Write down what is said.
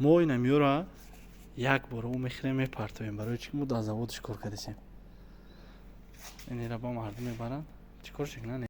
Мо инамиёра як бора мехӯрем, мепартоем, барои чӣ ки мо дар заводш кор кардесем. Инера ба мардум мебаранд, чӣ кор шекунанд?